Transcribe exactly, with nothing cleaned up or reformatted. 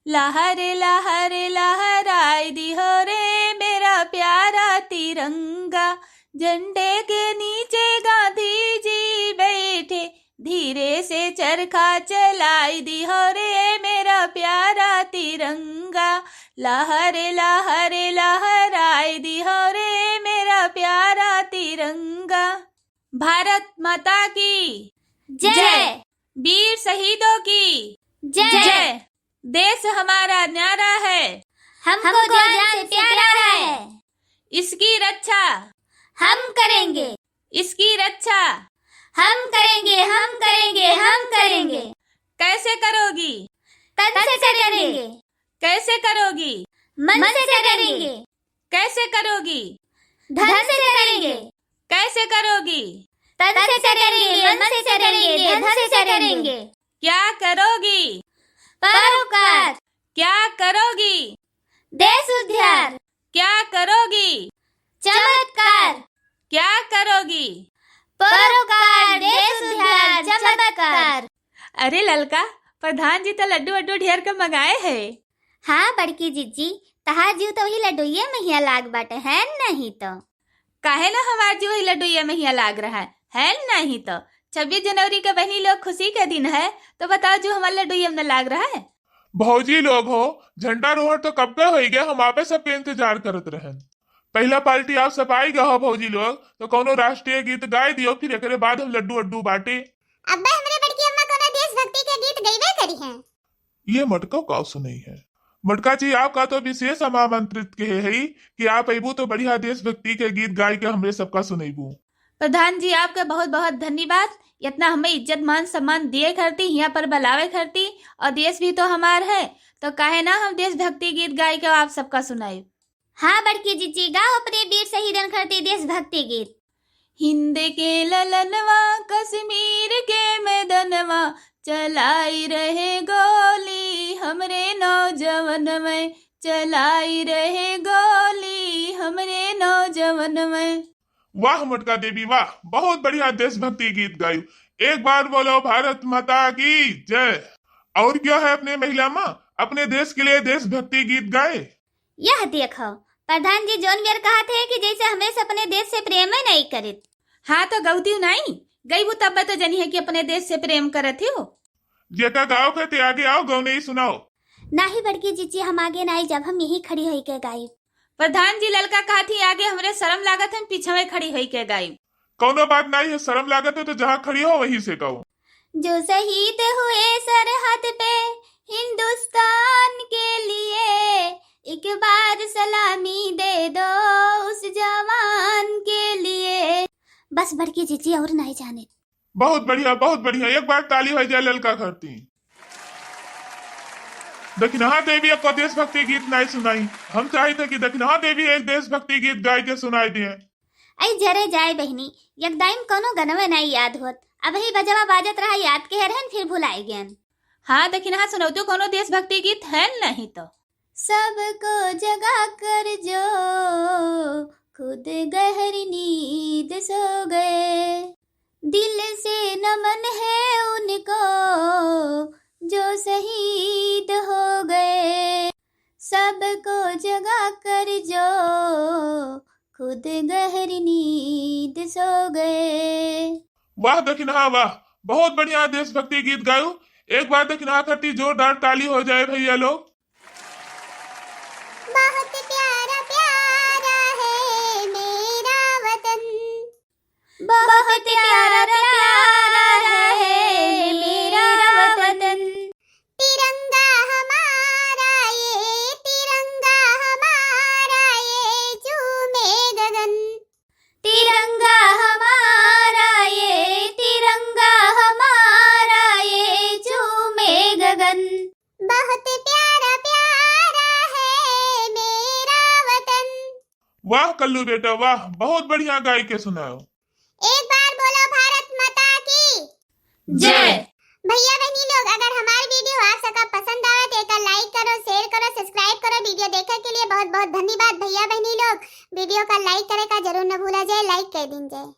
लहर लहर लहराई दिहो रे मेरा प्यारा तिरंगा, झंडे के नीचे गांधी जी बैठे, धीरे से चरखा चलाई दिहो रे मेरा प्यारा तिरंगा, लहर लहर लहराई दिहो रे मेरा प्यारा तिरंगा। भारत माता की जय। जय। वीर शहीदों की जय। जय। देश हमारा न्यारा है, हमको हमको जान जान से से प्यारा प्यारा है। है। इसकी रक्षा हम करेंगे। इसकी रक्षा हम करेंगे, हम करेंगे, हम करेंगे। कैसे करोगी? तन से करेंगे। कैसे करोगी? मन से करेंगे। कैसे करोगी? धन से करेंगे। कैसे करोगी? तन से करेंगे, मन से करेंगे, धन से करेंगे। क्या करोगी? परोपकार। क्या करोगी? देश उद्धार। क्या करोगी? चमत्कार। क्या करोगी? परोपकार, देश उद्धार, चमत्कार। अरे ललका, प्रधान जी तो लड्डू वड्डू ढेर के मंगाए है। हाँ बड़की जिज्जी, तहार जीव तो वही लड्डुइये में हिया लाग बाटे, है नहीं तो। काहे ना हमार जीव वही लड्डुइये में हिया लाग रहा है, है नहीं तो। छब्बीस जनवरी के बहनी लोग खुशी के दिन है, तो बताओ जीव हमार लड्डुइये में न लाग रहा है। भौजी लोग हो, झंडारोहण तो कब्बे होई गए, हम आपे सबके इंतजार करत रहन। पहला पार्टी आप सब आई गए हो भौजी लोग, तो कौनो राष्ट्रीय गीत गाए दियो, फिर एकरे बाद हम लड्डू वड्डू बांटे। अब्बे हमरे बड़की अम्मा कौनो देशभक्ति के गीत गइबे करी हैं। ये मटका का सुनई है? मटका जी, आपका तो विशेष हम आमंत्रित कहे हई कि आप अइबू तो बढ़िया देशभक्ति के गीत गाय के हमरे सबका सुनैबू। प्रधान जी, आपके बहुत बहुत धन्यवाद, इतना हमें इज्जत मान सम्मान दिए खरती, हियाँ पर बुलावे खरती, और देश भी तो हमार है, तो काहे ना हम देशभक्ति गीत गाय के आप सबका सुनाई। हाँ बड़की जिज्जी, गाओ अपने वीर शहीदन खरती देशभक्ति गीत। हिंद के ललनवा कश्मीर के मैदनवा, चलाई रहे गोली हमरे नौजवनवे, चलाई रहे गोली हमरे नौजवनवे। वाह मोटका देवी वाह, बहुत बढ़िया देशभक्ति गीत गायू। एक बार बोलो भारत माता की जय। और क्या है अपने महिला माँ, अपने देश के लिए देशभक्ति गीत गाए? यह देखो, प्रधान जी जौन बेर कहत है कि जैसे हमरे से अपने देश से प्रेम ही नहीं करित। हाँ तो गौतियो नहीं, गईबू तब तो जनी है कि अपने देश से प्रेम करत हो। जेका गाओ के ते आगे आओ, गौनई सुनाओ। नाही बड़की जिज्जी, हम आगे नाही जब, हम यही खड़ी होई के गाई। प्रधान जी ललका कहत ही आगे, हमरे शर्म लागत है, पीछे में खड़ी होई के गाई। कौनो बात नहीं है, शर्म लागत है तो जहाँ खड़ी हो वहीं से गाओ। जो शहीद हुए सरहद पे हिंदुस्तान के लिए, एक बार सलामी दे दो उस जवान के लिए। बस बड़की जिज्जी और नहीं जाने। बहुत बढ़िया, बहुत बढ़िया। एक बार ताली हो जाए ललका खरती। दखिनहा देवी आपको देशभक्ति गीत नहीं सुनाई। हम चाहित है कि दखिनहा देवी एक देशभक्ति गीत गाय के सुनाई दिए। ऐ जरे जाए बहिनी, एकदम कोनो गनवे नहीं याद होत। अबही बजवा बाजत रहा, याद के रहन, फिर भुलाई गयन। हाँ, दखिनहा सुनौतो कोनो देशभक्ति गीत है नहीं तो। सबको जगा कर जो खुद गहरी नींद सो गए, दिल से नमन है उनको जो शहीद हो गए। सबको जगा कर जो खुद गहरी नींद सो गए। वाह दखिनहा वाह, बहुत बढ़िया देशभक्ति गीत गायू। एक बार दखिनहा खरती जोरदार ताली हो जाए भैया लोग। बहुत प्यारा प्यारा है मेरा वतन, बहुत प्यारा प्यारा है मेरा वतन। तिरंगा हमारा ये, तिरंगा हमारा ये, झूमे गगन। तिरंगा हमारा ये, तिरंगा हमारा ये, झूमे गगन। बहुत प्यारा प्यारा है मेरा वतन। वाह कल्लू बेटा वाह, बहुत बढ़िया गाय के सुनाओ। एक बार बोलो भारत माता की जय। भैया बहनी लोग, अगर हमार video आप सबका पसंद आवे तो एका like करो, share करो, subscribe करो। Video देखे के लिए बहुत बहुत धन्यवाद भैया बहनी लोग। Video का like करे का जरूर न भूला जाए, like कर दीन जाए।